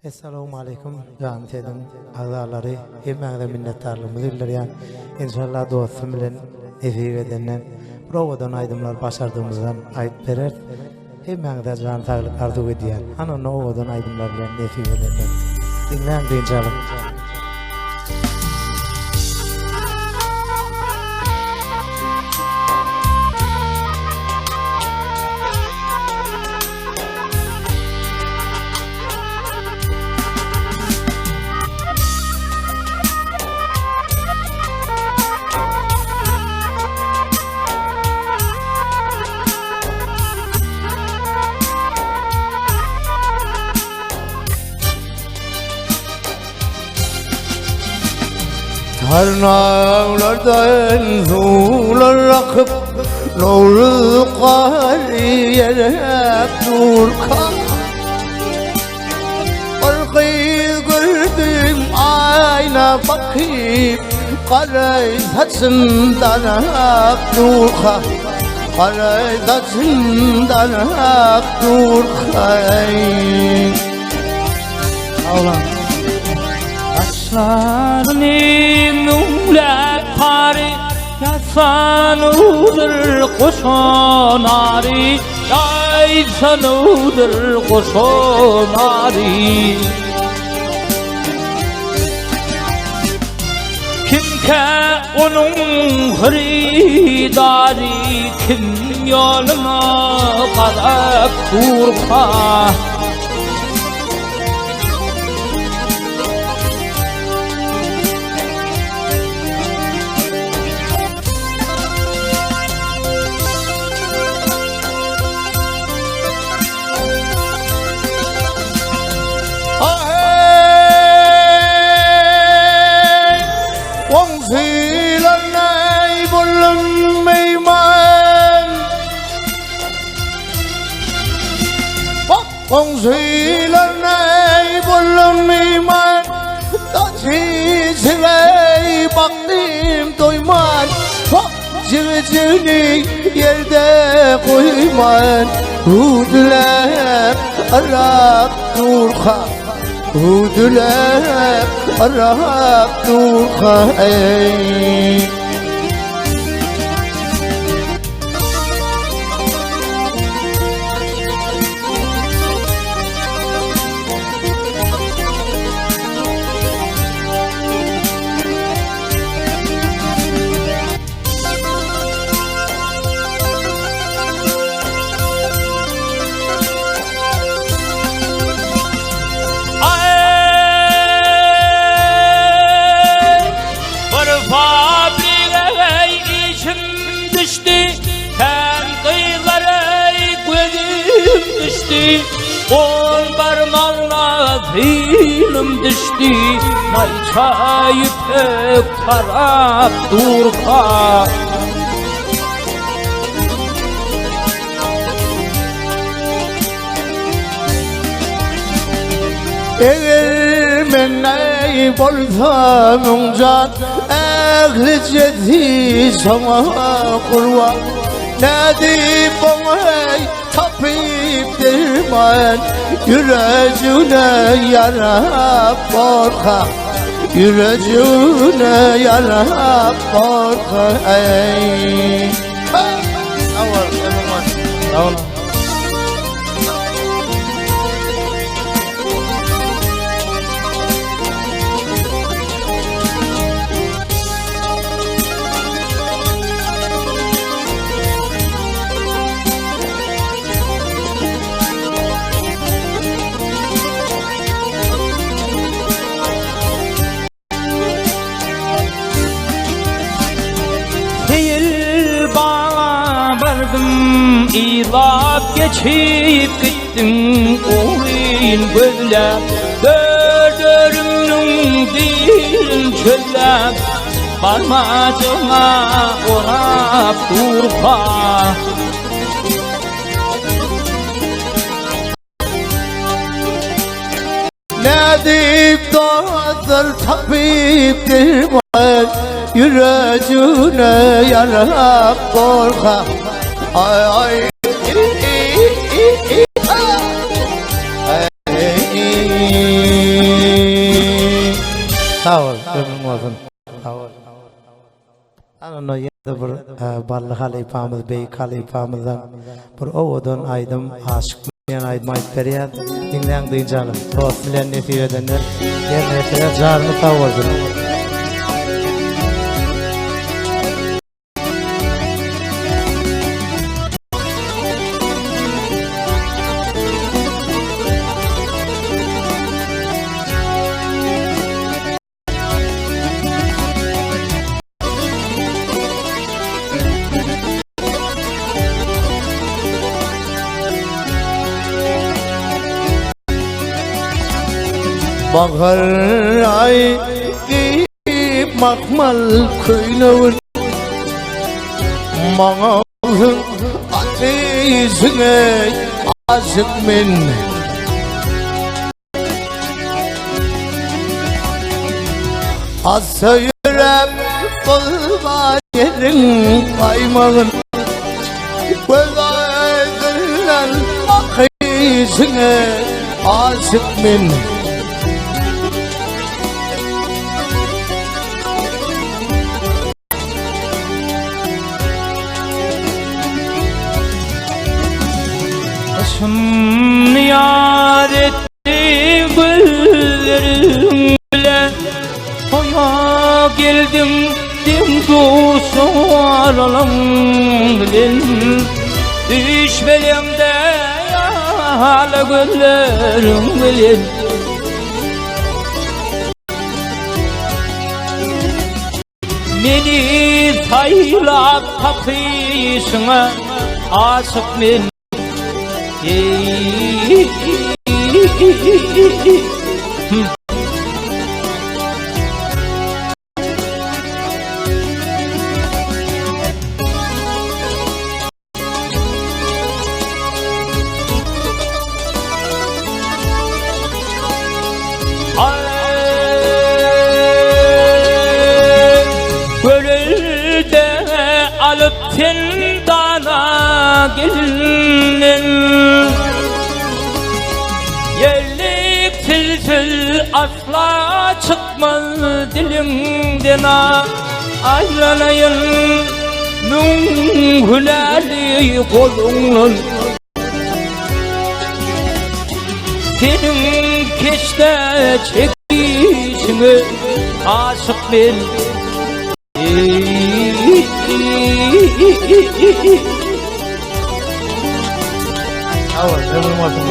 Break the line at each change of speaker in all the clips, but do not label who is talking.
Essalawmaleýkum janly sesiň agzalary hemmäňize minnetdarlygymyzy bildirýän enşalla dostum bilen nesip edenden bir owadan aýdymlar başardygymyzdan aýdyp bereris hemmäňize jan saglyk arzuw edýän hany onda owadan aýdymlar bilen nesip edenden diňläň dynç alyň. Tarnawlardan suwlar akyp, Nowruz gary ýeräp durka. Bir gyz gördüm aýna bakyp, Garay saçyn darap durka. Garay saçyn darap durka.
Sag Saçlaryny müňläp pary, Ýasanudyr goşan ary, Ýaýsanudyr goşan ary. Kimkä onuň hyrydary, Kim ýoluna gazap durka?
Goňşylar näý boldum myhman Daşy bakdym doýman Jigijini ýerde goýman Hüwdüläp arap durka Hüwdüläp arap durka Eý.
Bir fabrige işim düşdi, Kän gyzlara gözüm düşdi, Gol barmagyna synym düşdi, Naýça ýüpek tarap durka.
Eger men näý bolsam jan Ähli jesi saňa gurban Nädip oňa tapyp derman Ýürejigne ýarap borka Ýürejigne ýarap borka Eý Sag bol,
Sag bol. Seýil baga bardym, yzlap geçip gitdim, Ogryn gözläp, dörlerimniň dilin çözläp, Barmajygyňa orap durka.
Nädip dostlar tapyp derman Ýürejigne ýarap gorka Aý aý Ay. Sag bol, ömrüň bolsun. Sag bol. Ana onda ýene-de bir bally halypamyz, beýik halypamyzdan bir owadan aýdym, Aşyk diýen aýdym aýdyp berýär. Diňläň, dynç alyň. Dost bilen nesip edenler ýerine ýetirer. Janyňyz sag bolsun.
Bahar ay giyip mahmal köýnegin Maňa ateşine aşyk men. Asa ýürek gulba ýeriň gaýmagyn Göz aýdyndan bakyşyňa aşyk men.
Başym ýar etdi gözlerim bilen Toýa geldiň deň duşaralym bilen Düş belemde ýala gözlerim bilen Meni saýlap tapyşyňa aşyk men. Gölde alyp sen dana gelin Yerlik tilsiz asla çykmaz diliňden Aýlanaýyn müň hünärli goluňdan Seniň keşde çekişiňe aşyk men.
Sag bol, ömrüň bolsun.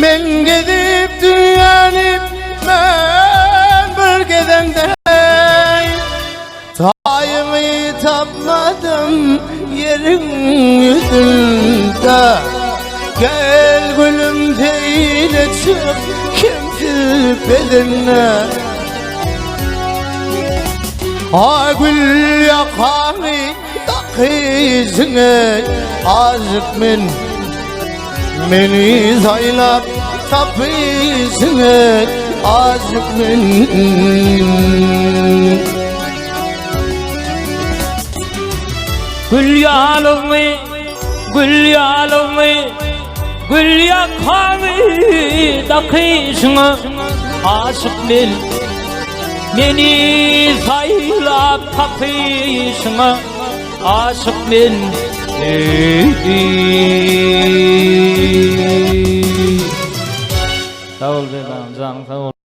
Men gezip dünýäni men bir gezende Taýymy tapmadym ýeriň ýüzünde Gel gülüm seýle çyk kimsiz bedende Ay gül ýakany dakyşyňy aşyk men Meni saýlap tapyşyňy aşyk men
Gül ýalyňy, gül ýalyňy, gül ýakany dakyşyňa aşyk men. Meni saýlap tapyşyňa aşyk men. Sag bol Berdagym, janyň sag bolsun.